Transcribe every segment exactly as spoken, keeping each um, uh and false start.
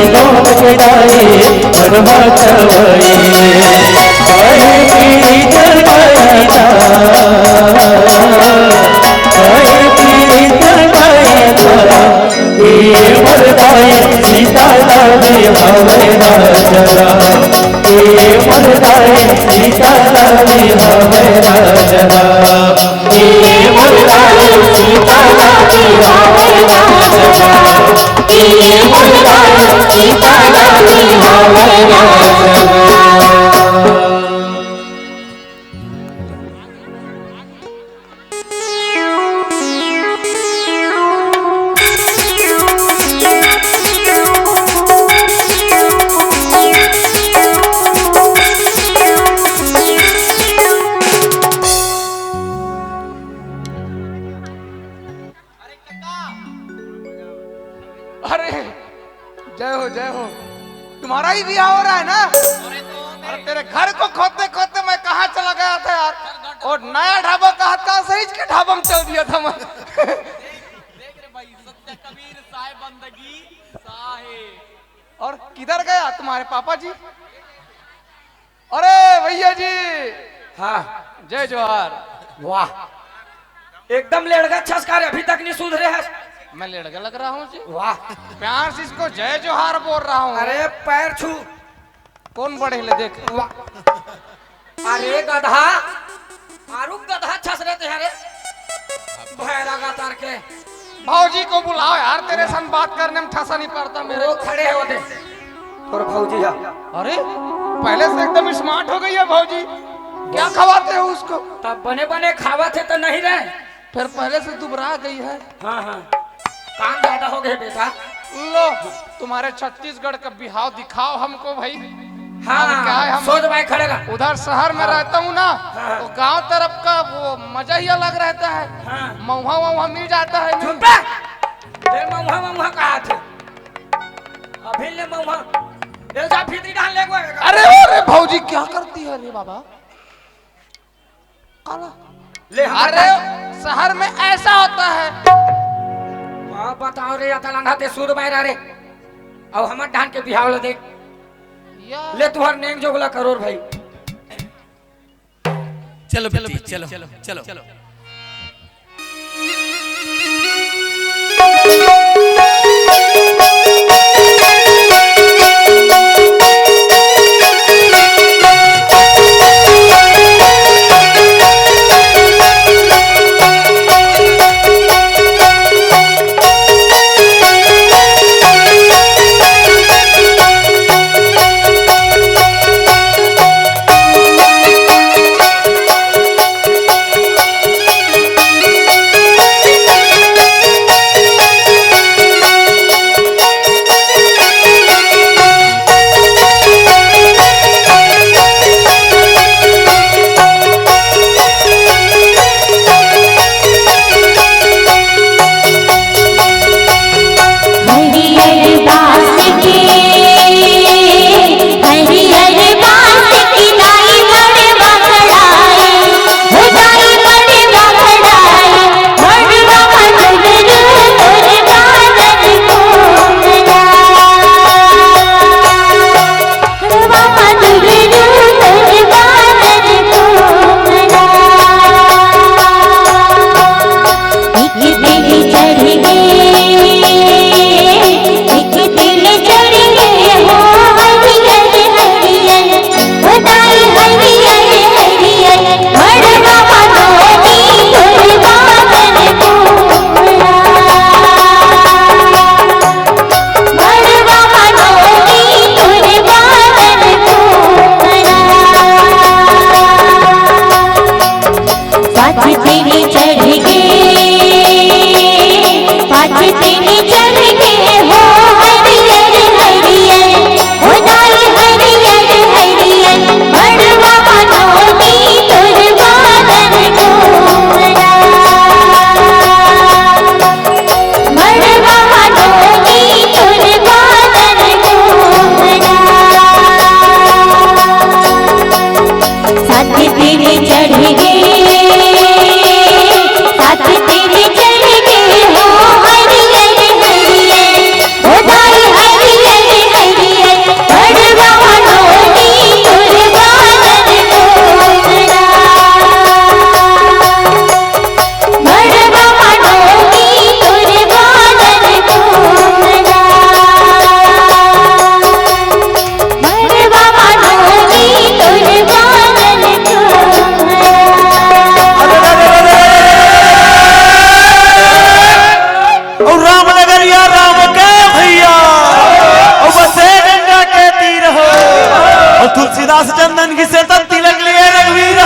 लोक दाई परमा चवई, अरे पीत करता, अरे पीत करता, ए मोर दाई सीता दादी हवे राजरा, ए मोर दाई सीता दादी हवे राजरा। अरे, जय हो, जय हो। तुम्हारा ही ब्याह हो रहा है ना? अरे, तेरे घर को खोदते खोदते मैं कहाँ चला गया था यार? और नया ढाबा कहा था, सही के ढाबा में चल दिया था मैं। देख रे भाई, सत्य कबीर साहेब बंदगी साहेब। और किधर गया तुम्हारे पापा जी? अरे भैया जी। हाँ। जय जोहार। वाह, एकदम लेड़गा छसका रे, अभी तक नहीं सुधरे है। मैं लेड़गा लग रहा हूँ जी? वाह। प्यार से इसको जय जोहार बोल रहा हूँ। अरे पैर छू। कौन बड़े ले देख। वाह। अरे गधा, आरु गधा छस रहे थे। अरे भैरगा तार के। भौजी को बुलाओ यार, तेरे संग बात करने में ठसा नहीं पड़ता मेरे। वो खड़े हो दे। और भौजी है। अरे, पहले से एकदम स्मार्ट हो गई है भौजी। क्या खवाते हो उसको? तब बने बने खावा थे तो नहीं रहे। फिर पहले से दुबरा गई है। हाँ, हाँ। काम ज्यादा हो गए बेटा। लो, तुम्हारे छत्तीसगढ़ का बिहाव दिखाओ हमको भाई। हाँ, अब क्या है, हम सोच भाई खड़े रह। उधर शहर में हाँ। रहता हूँ ना, हाँ। तो गांव तरफ का वो मजा ही अलग रहता है। हाँ। महुआ वहुआ मिल जाता है। चुप बे। ए महुआ महुआ कहा थे? अभी ले महुआ। ए जा भीतरी डाल ले गो। अरे, अरे भौजी क्या करती है रे बाबा? काला। ले हम अरे, शहर में ऐसा होता है। वाह, बताओ रे, अतल अंधा ते सूद मायरा रे। अब हमर डान के बिहाव ल देख। या। ले तुहर नेंग जोगला करोर भाई। चलो बेटी, चलो, चलो। अउ तुलसीदास चंदन घिसे त तिलक लिये रघुवीर।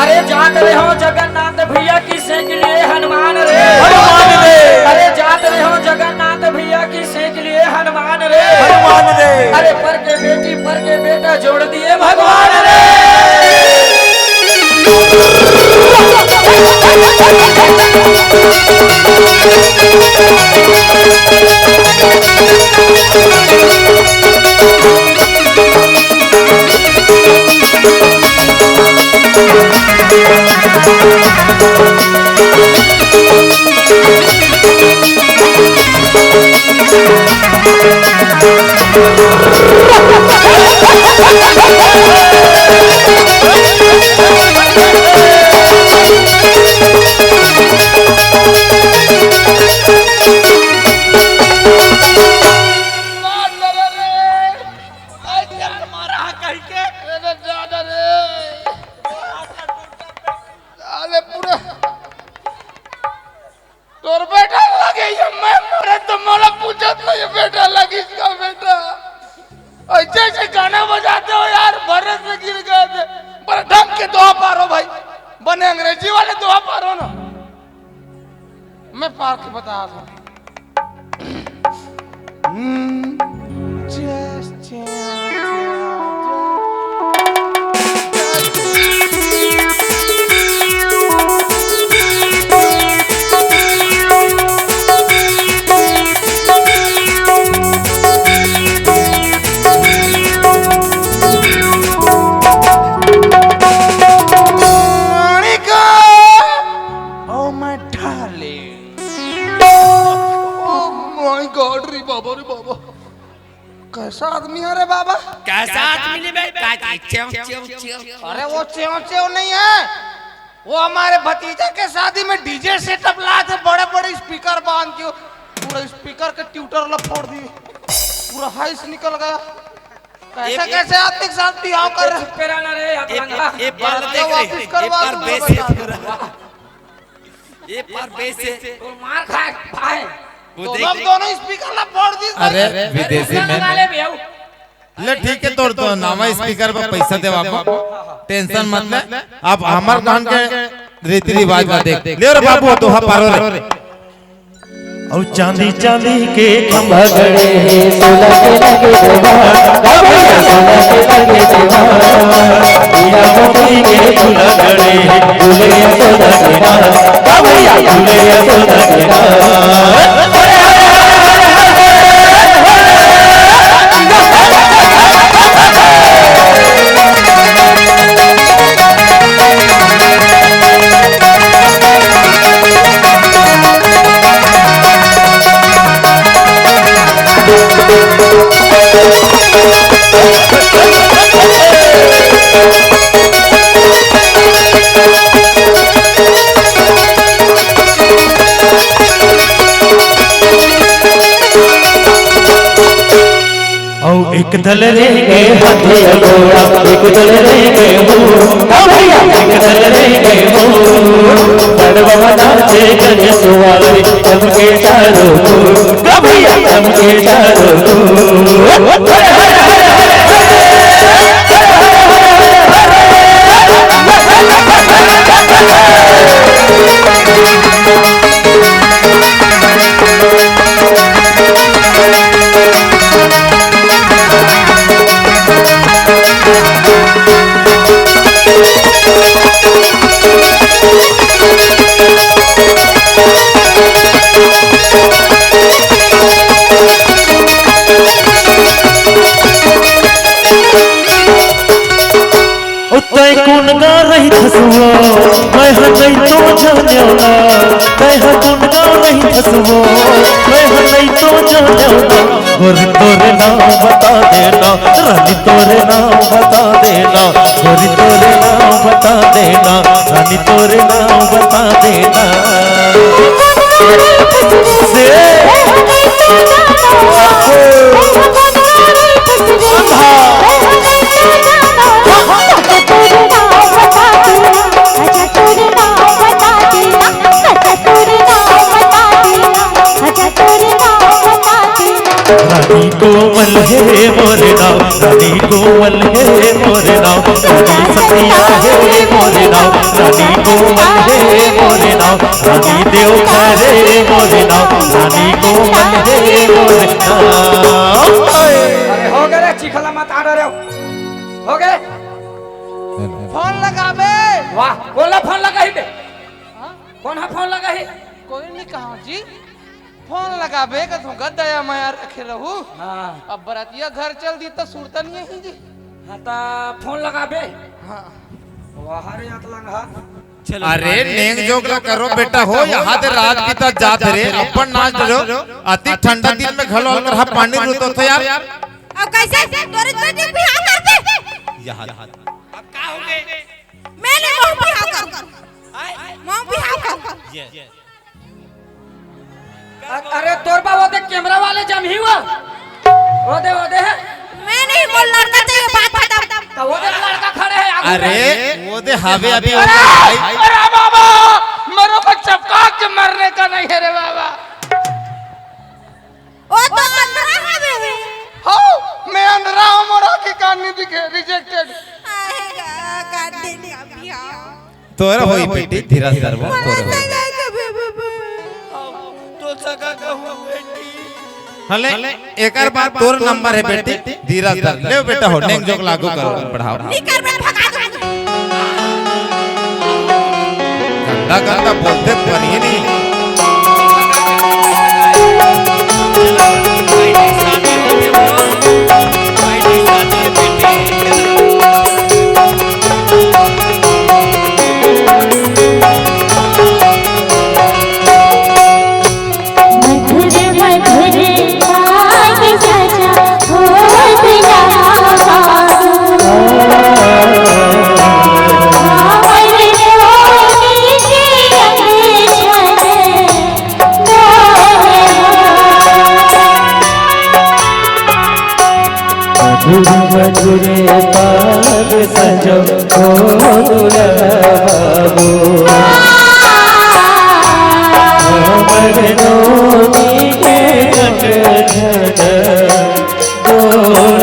अरे जात रहे हो जगन्नाथ भैया की सेंक लिए हनुमान रे। हनुमान रे। अरे जात रहे हो जगन्नाथ भैया की सेंक लिए हनुमान रे। हनुमान रे। अरे पर के बेटी पर के बेटा जोड़ दिए भगवान रे। मार डरे रे। आई तेल मारा कहीं के। अरे दादा रे। साले पूरा तोर बेटा लगे, ये मैं मरे तो मोला पूछत नहीं, ये बेटा लगी इसका बेटा। ऐसे ऐसे गाना बजाते हो यार, भरे से गिर गए थे। पर ढंग के दोहा पारो भाई, बने अंग्रेजी वाले दोहा पारो ना। मैं पार के बता दूं। हम्म, जय, जय, जय, जय। Manik, oh my darling। Oh my God, रे बाबा, रे बाबा। कैसा आदमी है रे बाबा? कैसा आदमी ले बे? का ची-, च्यों, च्यों, च्यों। अरे वो च्यों, च्यों नहीं है। वो हमारे भतीजे के शादी में DJ setup लाए थे, बड़े बड़े speaker बांध के, पूरा speaker के tutor ला फोड़ दिए, पूरा hiss निकल गया। कैसे, ये, कैसे आदमी के साथ बिहाव कर रहे? चुप पे रहना रे, आप ये, लंगा। ये, ये बाल ये देख रहे, वापस ये करवा पर दूंगा बेस है भाई। पूरा। ये पर बेस है। तो मार खाए, खाए। वो तो देख, हम देख। दोनों speaker ला फोड़ दी। अरे, अरे, विदेशी लगा में। ले भैया। ले, ठीक है, तोर तो नावा speaker पर पैसा देवा, tension मत ले। अब हमर गांव के रीति रिवाज ला देख। ले रे बाबू, दोहा पारो रे। अउ चांदी चांदी के खंभा गड़े हे, सोना के लगे देवा। हाँ भैया, सोना के लगे देवा। हीरा मोती के झूला गड़े हे, झूले सोना के नाथ। हाँ भैया, झूले सोना के नाथ। अउ एक दल रेंगे हाथी अउ घोड़ा, एक दल रेंगे मुंह। हाँ भैया, एक दल रेंगे मुंह। बड़वा नाचे गज सुहावरी, चमके चारों ओर। हाँ भैया, चमके चारों ओर। ओ तैं कोन गा रहिथस वो, मैं मैं ह नइ तो जानेव ना, मैं ह गुनगांव नइ फंसवों, मैं ह नइ तो जानेव ना। गोरी तोरे नाव बता देना, रानी तोरे नाव बता देना, गोरी तोरे नाव बता देना, रानी तोरे नाव बता देना। से रानी कोमल हे मोर नाव, रानी कोमल हे मोर नाव, रानी सतिया हे मोर नाव, रानी कोमल हे मोर नाव, रानी देवघर हे मोर नाव, रानी कोमल हे मोर नाव। अरे हो गे रे, चिखला मत आड़ रे। हो गे। फोन लगाबे। वाह, कोन ला फोन लगाही बे? हाँ? कोन हा फोन लगाही? कोई नहीं कहा जी। फोन लगाबे का तुमका दया मया रखे रहू। हाँ। अब बरतिया घर चल दी त सुरता नहीं ही जी। हाँ, त फोन लगाबे। हाँ। वाह रे अतलंग हा। अरे नेंग जोग ला करो बेटा हो, यहाँ ते रात बीता जात रे, अपन नाच डरो, अति ठंडा दिन में घलो हल्का पानी रुतो थे यार। अब कैसे तोरे तो बिहाव करते? यहाँ। अब का हो गे? मैं नहीं महूं बिहाव कर। महूं बिहाव कर। अ-, अरे तोर बा वो दे कैमरा वाले जमही वो। वो दे, वो दे। मैं नहीं, मोर लड़का चाहिए, बात खत्म। त वो दे लड़का खड़े हे आगू में। अरे वो दे हावे अभी वो अरे, दे भाई। अरे बाबा, मेरे को चपका के मरने का नहीं है रे बाबा। ओ तो अंधरा हवे। हो, मैं अंधरा हूँ, मोर आँखी कान नहीं दिखे, rejected। आएगा, काट देने अभी आओ। तोरा होई बेटी, धीरज धर वो, तोरा होई। तो सगा कहूँ बेटी। हले, एकर बाद तोर नंबर हे बेटी, धीरज धर। ले बेटा हो, नेंग जोग लागू करो, पढ़ाओ। नहीं कर, मैं भगा दूंगी। गंदा गंदा बोलते पर ही नहीं। मधुर मधुर गान सजा होत रामा। मधुर मधुर पान सजो मोर बाबू। हमर नोनी के झट झट डोलनु।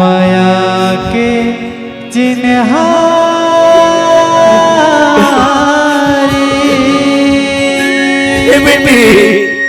माया के चिन्हारी। ए बेटी,